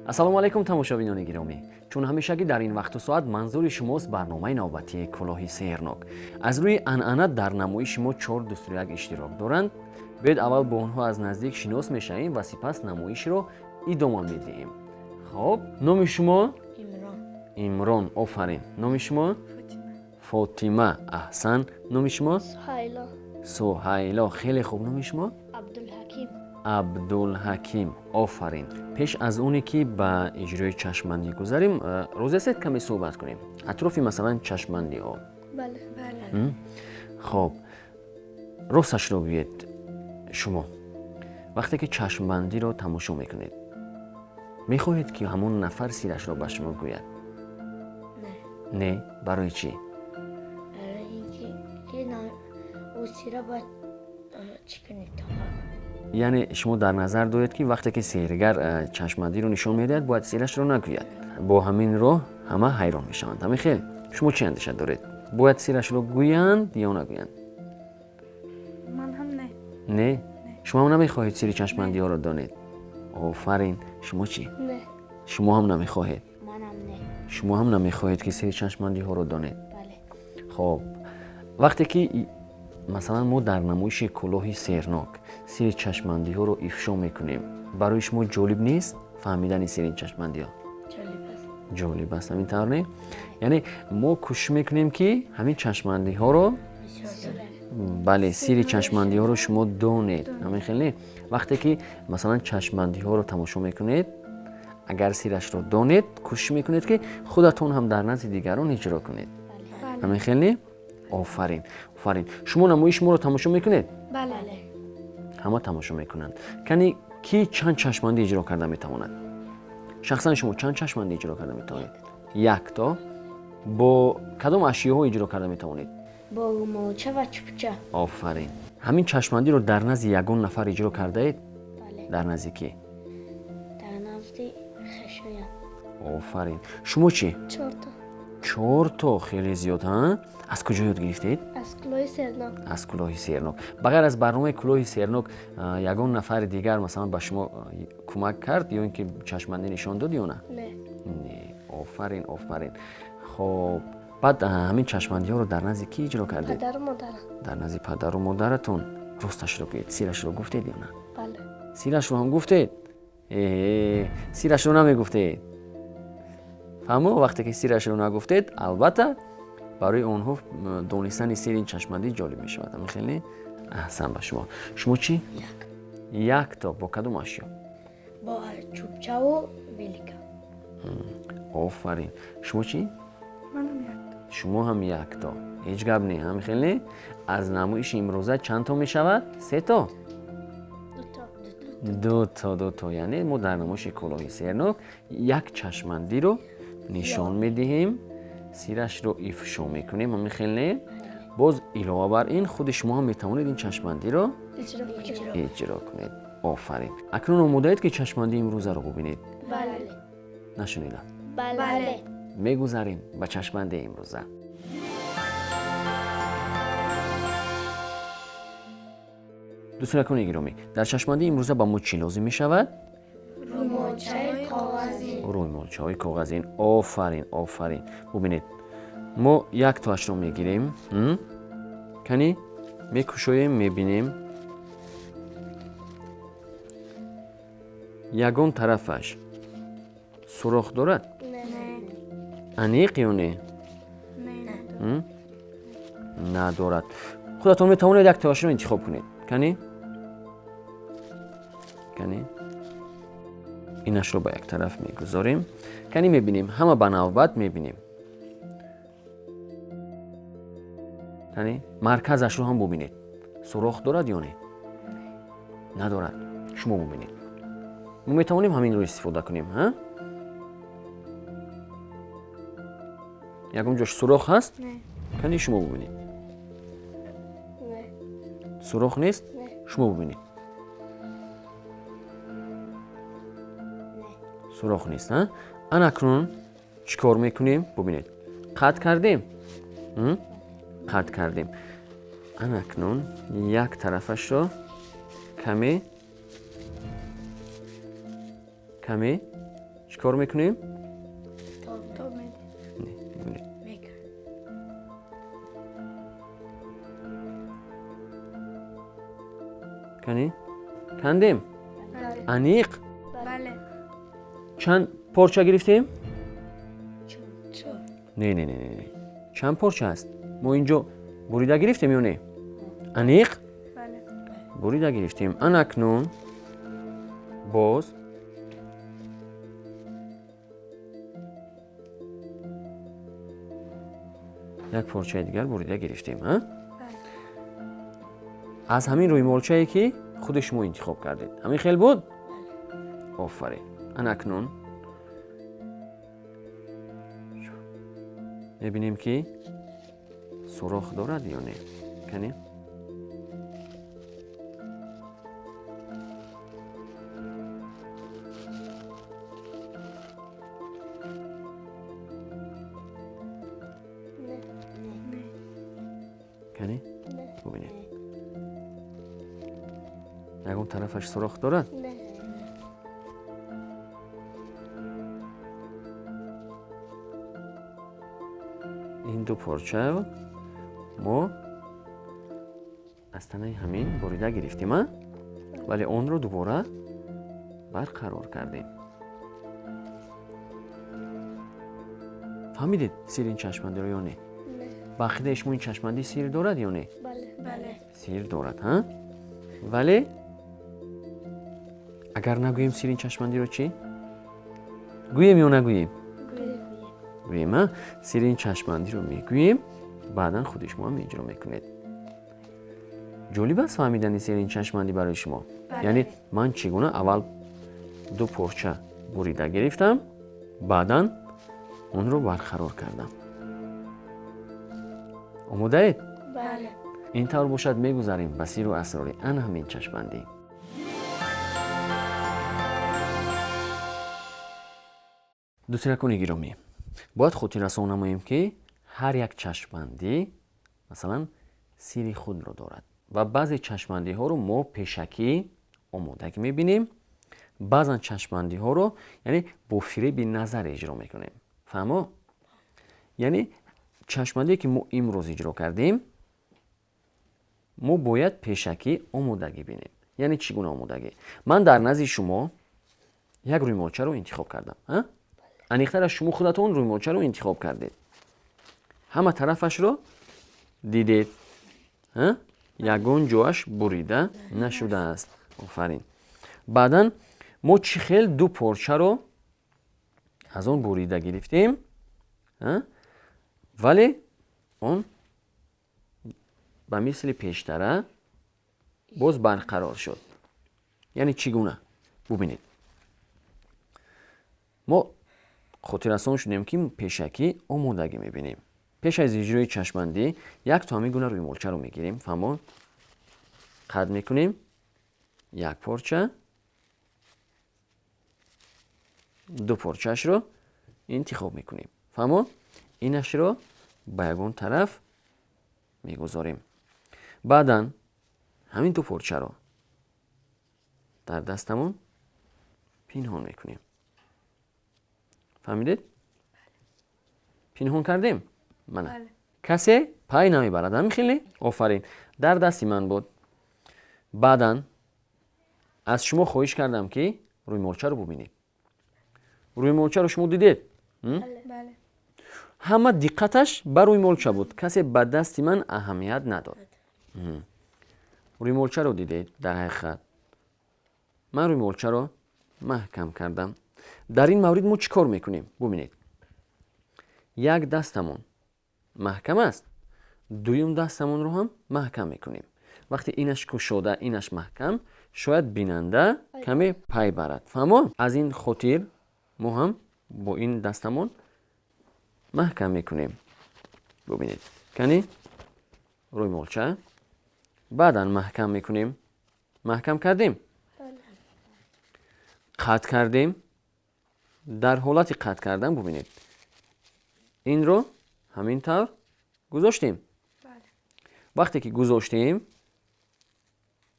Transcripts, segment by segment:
Ассалому алайкум, тамошобинони гиромӣ. Чун ҳамешагӣ дар ин вақту соат манзури шумост барномаи навбатии кӯлоҳи сеҳрнок. Аз рӯи анъана дар намоиши мо 4 дӯстрояк иштирок доранд. Биёед аввал бо онҳо аз наздик шинос мешавем ва сипас намоишро идома медиҳем. Хоб, номи шумо? Имрон. Имрон, офарин. Номи шумо? Фотима. Фотима, аҳсан. Номи шумо? Суҳайло. Суҳайло, хеле хуб. Номи шумо? Абдулҳаким. Абдулҳаким, офарин. Пеш аз оне ки ба иҷрои чашмбандӣ гузарем, розӣ ҳастед каме суҳбат кунем атрофи масалан чашмбандиҳо? Бале. Бале. Хоб, росташро гӯед, шумо вақте ки чашмбандиро тамошо мекунед, мехоҳед ки ҳамон нафар сирашро ба шумо гӯяд? Не. Не? Барои чӣ? Барои ин ки ӯ сира бояд чӣ кунед? Яъне шумо дар назар доред ки вақте ки сеҳргар чашмбандиро нишон медиҳад, бояд сирашро нагӯяд. Бо ҳамин роҳ ҳама ҳайрон мешаванд. Ҳамин хел шумо чӣ андеша доред? Бояд сирашро гӯянд ё нагӯянд? Ман ҳам не. Не? Шумо ҳам намехоҳед сири чашмбандиҳоро донед? Офарин. Шумо чӣ? Не. Шумо ҳам намехоҳед? Манам не. Шумо ҳам намехоҳед ки сири чашмбандиҳоро донед? Бале. Хоб, вақте ки масалан мо дар намоиши кӯлоҳи сеҳрнок сири чашмбандиҳоро ифшо мекунем, барои шумо ҷолиб нест фаҳмидани сири чашмбандиҳо? Ҷолиб аст. Ҷолиб аст, ҳамин тавр не? Яъне мо кӯшиш мекунем ки ҳамин чашмбандиҳоро, бале, сири чашмбандиҳоро шумо донед. Ҳамин хел не? Вақте ки масалан чашмбандиҳоро тамошо мекунед, агар сирашро донед, кӯшиш мекунед ки худатон ҳам дар назди дигарон иҷро кунед. Ҳамин хел не? Офарин, офарин. Шумо намоиши моро тамошо мекунед? Бале. Ҳама тамошо мекунанд. Кани ки чанд чашмбандӣ иҷро карда метавонад? Шахсан шумо чанд чашмбандӣ иҷро карда метавонед? Якто. Бо кадом ашёҳо иҷро карда метавонед? Бо румолча ва чӯбча. Офарин. Ҳамин чашмбандиро дар назди ягон нафар иҷро кардаед? Бале. Дар назди кӣ? Дар назди хешоям. Офарин. Шумо чӣ? 4. 4, хеле зиёд, ҳа? Аз куҷо ёд гирифтед? Аз кӯлоҳи сеҳрнок. Аз кӯлоҳи сеҳрнок. Ба ғайр аз барномаи кӯлоҳи сеҳрнок, ягон нафари дигар масалан ба шумо кӯмак кард ё ин ки чашмбандӣ нишон дод ё на? Не. Не. Офарин, офарин. Хоб, баъд ҳамин чашмбандиҳоро дар назди кӣ иҷро кардед? Падару модарам. Дар назди падару модаратон. Росташро гӯед, сирашро гуфтед ё на? Бале. Сирашро ҳам гуфтед? Сирашро намегуфтед. Фаҳмо, вақте ки сирашро нагуфтед, албатта барои онҳо донистани сири ин чашмбандӣ ҷолиб мешавад. Ҳамин хел не? Аҳсан ба шумо. Шумо чӣ? Як. Якто. Бо кадом ашё? Бо чӯбчаву велика. Офарин. Шумо чӣ? Манам якто. Шумо ҳам якто. Ҳеҷ гап не, ҳамин хел не? Аз намоиши имрӯза чанд то мешавад? 3 то? Дуто. Дуто, дуто. Яъне мо дар намоиши кӯлоҳи сеҳрнок як чашмбандиро нишон медиҳем, сирашро ифшо мекунем, ҳамин хел не? Боз илова бар ин худи шумо ҳам метавонед ин чашмбандиро иҷро кунед. Офарин. Акнун омодаед ки чашмбандии имрӯзаро бубинед? Бале. Нашунидам. Бале. Мегузарем ба чашмбандии имрӯза. Дӯстонакони гиромӣ, дар чашмбандии имрӯза ба мо чӣ лозим мешавад? Румолчаи коғазӣ. Румолчаҳои коғазин. Офарин, офарин. Бубинед, мо як тоашро мегирем, кани мекушоем, мебинем. Ягон тарафаш сурох дорад? Не. Аниқ ё не? Не. Надорад. Худатон метавонед як тоашро интихоб кунед. Кани? Кани? Инашро ба як тараф мегузорем. Кани мебинем, ҳама ба навбат мебинем. Кани марказашро ҳам бубинед. Сурох дорад ё не? Надорад. Шумо бубинед. Мо метавонем ҳаминро истифода кунем, ҳа? Ягон ҷош сурох ҳаст? Не. Кани шумо бубинед. Не. Сурох нест? Не. Шумо бубинед. Сурох нест, ҳа? Ана акнун чӣ кор мекунем? Бубинед. Қатъ кардем? Қатъ кардем. Ана акнун як тарафашро каме каме Чӣ кор мекунем? Тоб медиҳем. Кани? Кандем? Аниқ? Бале. Чанд порча гирифтем? Не, не, не, не. Чанд порча аст? Мо инҷо бурида гирифтем ё не? Аниқ? Бале. Бурида гирифтем. Ана акнун боз як порчаи дигар бурида гирифтем, а? Аз ҳамин рӯймолчае ки худи шумо интихоб кардед. Ҳамин хел буд? Офарин. Ана акнун мебинем ки сурох дорад ё не. Кани? Кани? Бубинед. Ягон тарафаш сурох дорад? Ин ду порча мо аз танаи ҳамин бурида гирифтем, а? Вале онро дубора барқарор кардем. Фаҳмидед сири ин чашмандиро ё не? Ба ақидаи шумо ин чашмандӣ сир дорад ё не? Сир дорад, ҳа? Вале агар нагӯем сири ин чашмандиро чӣ? Гӯем ё нагӯем? Гӯем, а? Сири ин чашмандиро мегӯем, баъдан худи шумо ҳам иҷро мекунед. Ҷолиб аст фаҳмидани сири ин чашмандӣ барои шумо. Яъне ман чӣ гуна аввал ду порча бурида гирифтам, баъдан онро барқарор кардам. Омодаед? Бале. Ин тавр бошад, мегузарем ба сиру асрори ана ҳамин чашмандӣ. Дӯстиракони гиромӣ, бояд хотиррасон намоем, ки ҳар як чашмандӣ масалан сири худро дорад ва баъзе чашмандиҳоро мо пешакӣ омодагӣ мебинем, баъзан чашмандиҳоро яъне бо фиреби назар иҷро мекунем. Фаҳмо? Яъне чашмандие ки мо имрӯз иҷро кардем, мо бояд пешакӣ омодагӣ бинем. Яъне чӣ гуна омодагӣ? Ман дар назди шумо як рӯймолчаро интихоб кардам. Аниқтараш шумо худатон рӯймолчаро интихоб кардед. Ҳама тарафашро дидед. Ягон ҷоаш бурида нашудааст. Офарин. Баъдан мо чӣ хел ду порчаро аз он бурида гирифтем, вале он ба мисли пештара боз барқарор шуд. Яъне чӣ гуна? Бубинед. Мо хотиррасон шудем, ки пешакӣ омодагӣ мебинем. Пеш аз иҷрои чашмандӣ як то ҳамин гуна рӯймолчаро мегирем, фаҳмо? Қад мекунем як порча, ду порчаашро интихоб мекунем. Фаҳмо? Инашро ба ягон тараф мегузорем. Баъдан ҳамин ду порчаро дар дастамон пинҳон мекунем. Фаҳмидед? Пинҳон кардем? Мана. Касе пай намебарад, ҳамин хеле? Офарин. Дар дасти ман буд. Баъдан аз шумо хоҳиш кардам, ки рӯймолчаро бубинед. Рӯймолчаро шумо дидед? Ҳама диққаташ ба рӯймолча буд. Касе ба дасти ман аҳамият надод. Рӯймолчаро дидед дар ҳақиқат. Ман рӯймолчаро маҳкам кардам. Дар ин маврид мо чӣ кор мекунем? Бубинед. Як дастамон маҳкам аст, дуюм дастамонро ҳам маҳкам мекунем. Вақте инаш кушода, инаш маҳкам, шояд бинанда каме пай барад. Фаҳмо? Аз ин хотир мо ҳам бо ин дастамон маҳкам мекунем. Бубинед. Кани? Рӯймолча. Баъдан маҳкам мекунем. Маҳкам кардем? Қатъ кардем. Дар ҳолати қатъ кардан бубинед. Инро ҳамин тавр гузоштем. Вақте ки гузоштем,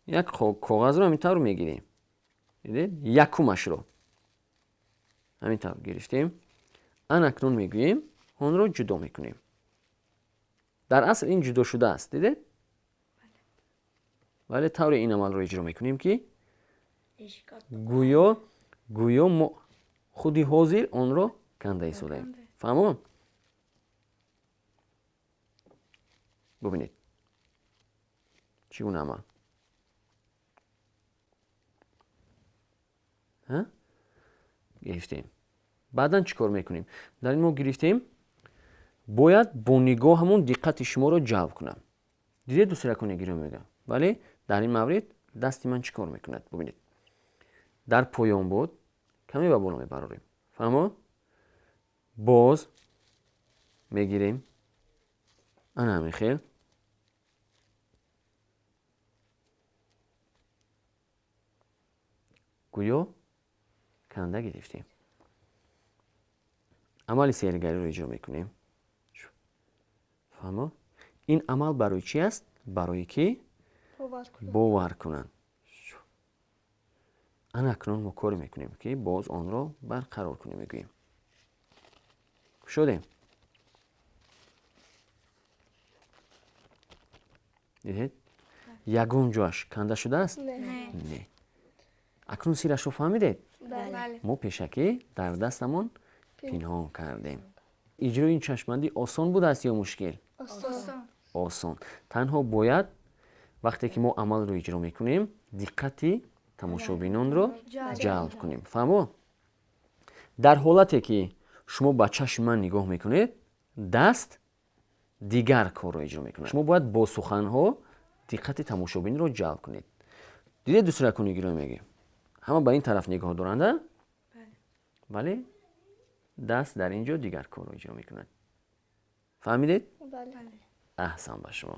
як коғазро ҳамин тавр мегирем. Дидед? Якумашро. Ҳамин тавр гирифтем. Ан акнун мегӯем, онро ҷудо мекунем. Дар асл ин ҷудо шудааст, дидед? Вале тавре ин амалро иҷро мекунем, ки гӯё мо худи ҳозир онро канда истодаем. Фаҳмо? Бубинед, чӣ гуна амал? Гирифтем. Баъдан чӣ кор мекунем? Дар ин мо гирифтем, бояд бо нигоҳамон диққати шуморо ҷалб кунам. Дидед, дӯстиракони гиромӣ, мегӯям? Вале дар ин маврид дасти ман чӣ кор мекунад? Бубинед, дар поён буд, каме ба боло мебарорем. Фаҳмо? Боз мегирем, ана ҳамин хел. Гӯё канда гирифтем. Амали сеҳргариро иҷро мекунем. Фаҳмо? Ин амал барои чӣ аст? Барое ки бовар кунанд. Ана акнун мо коре мекунем, ки боз онро барқарор кунем, мегӯем. Кушодем. Дидед? Ягон ҷоаш канда шудааст? Не. Акнун сирашро фаҳмидед? Мо пешакӣ дар дастамон пинҳон кардем. Иҷрои ин чашмбандӣ осон будааст ё мушкил? Осон. Танҳо бояд вақте ки мо амалро иҷро мекунем, диққати тамошобинонро ҷалб кунем. Фаҳмо? Дар ҳолате ки шумо ба чашми ман нигоҳ мекунед, даст дигар корро иҷро мекунад. Шумо бояд бо суханҳо диққати тамошобинро ҷалб кунед. Дидед, дӯстиракони гиромӣ, мегӯем, ҳама ба ин тараф нигоҳ доранда, вале даст дар ин ҷо дигар корро иҷро мекунад. Фаҳмидед? Аҳсан ба шумо.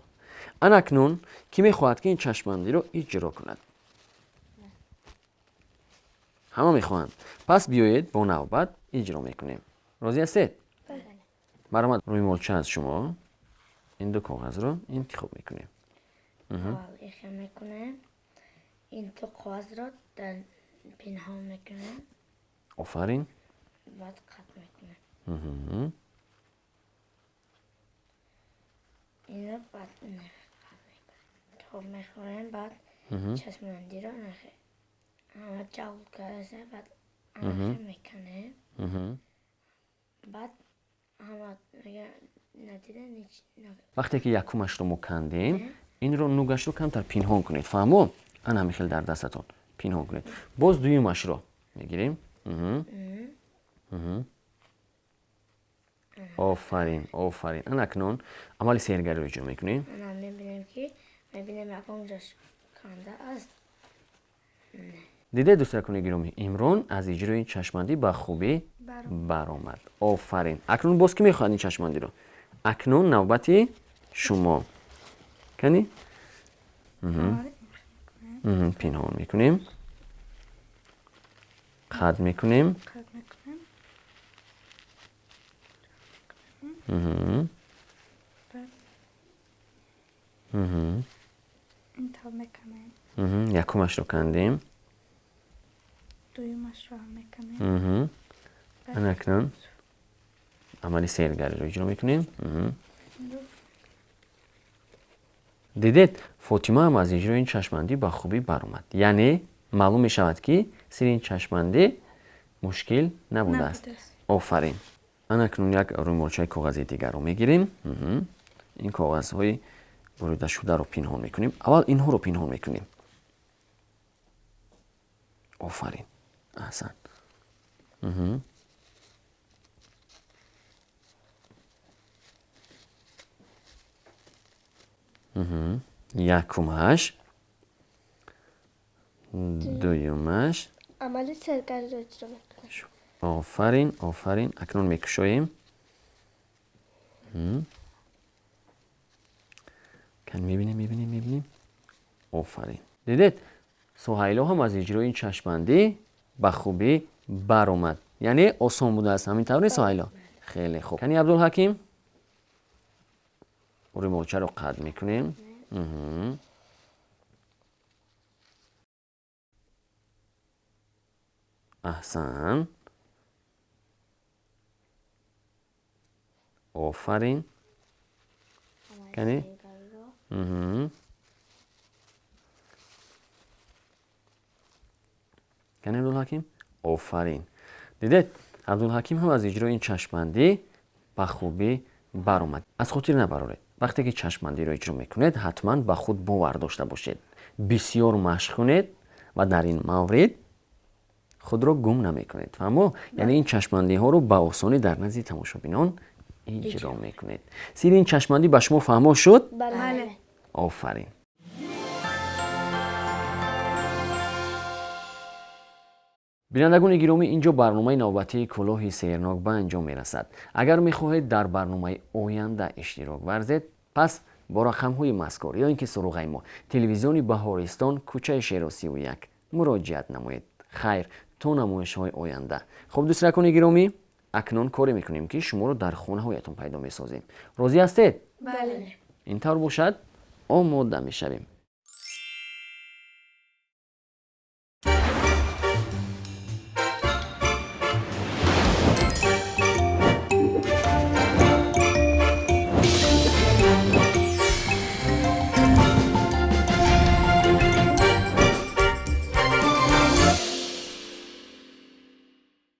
Ана акнун кӣ мехоҳад, ки ин чашмбандиро иҷро кунад? Ҳама мехоҳанд. Пас биёед, бо навбат иҷро мекунем. Розӣ ҳастед? Марҳамат, рӯймолча аз шумо. Ин ду коғазро интихоб мекунем. Аввал ихе мекунем, ин ду коғазро дар пинҳон мекунем. Офарин. Баъд қат мекунем. Инро баъд қат мекунем. Тоб мехӯрем, баъд чашмбандиро ҳама ҷалб карда, баъд анахе мекунем. Баъд ҳама надида. Вақте ки якумашро мо кандем, инро нугашро камтар пинҳон кунед. Фаҳмо? Ана ҳамин хел дар дастатон пинҳон кунед. Боз дуюмашро мегирем. Офарин, офарин. Ана акнун амали сеҳргариро иҷро мекунем. Мебинем, ки мебинем ягон ҷош канда аст. Дидед, дӯстакони гиромӣ, Имрон аз иҷрои чашмбандӣ ба хубӣ баромад. Офарин. Акнун боз кӣ мехоҳад ин чашмбандиро? Акнун навбати шумо. Кани? Пинҳон мекунем, қад мекунем. Якумашро кандем, ана акнун амали сеҳргариро иҷро мекунем. Дидед, Фотима ҳам аз иҷрои ин чашмбандӣ ба хубӣ баромад. Яъне маълум мешавад, ки сири ин чашмбандӣ мушкил набудааст. Офарин. Ана акнун як рӯймолчаи коғази дигарро мегирем. Ин коғазҳои буридашударо пинҳон мекунем. Аввал инҳоро пинҳон мекунем. Офарин, аҳсан. Якумаш, дуюмаш. Амали сеҳргариро иҷро мекунем. Офарин, офарин. Акнун мекушоем. Кан мебинем, мебинем, мебинем. Офарин. Дидед, Суҳайло ҳам аз иҷрои чашмбандӣ ба хубӣ баромад. Яъне осон будааст, ҳамин тавр, Суҳайло? Хеле хуб. Кани Абдулҳаким, рӯймолчаро қад мекунем. Аҳсан. Офарин. Кани? Кани, Абдулҳаким? Офарин. Дидед, Абдулҳаким ҳам аз иҷрои ин чашмбандӣ ба хубӣ баромад. Аз хотир набароред, вақте ки чашмбандиро иҷро мекунед, ҳатман ба худ бовар дошта бошед, бисёр машқ кунед ва дар ин маврид худро гум намекунед. Фаҳмо? Яъне ин чашмбандиҳоро ба осонӣ дар назди тамошобинон иҷро мекунед. Сирри ин чашмбандӣ ба шумо фаҳмо шуд? Бале. Офарин. Бинандагони гиромӣ, инҷо барномаи навбатии кӯлоҳи сеҳрнок ба анҷом мерасад. Агар мехоҳед дар барномаи оянда иштирок варзед, пас бо рақамҳои мазкур ё ин ки суроғаи мо телевизиони Баҳористон, кӯчаи Шеро 31 муроҷиат намоед. Хайр, то намоишҳои оянда. Хуб, дӯстракони гиромӣ, акнун коре мекунем, ки шуморо дар хонаҳоятон пайдо месозем. Розӣ ҳастед? Бале. Ин тавр бошад, омода мешавем.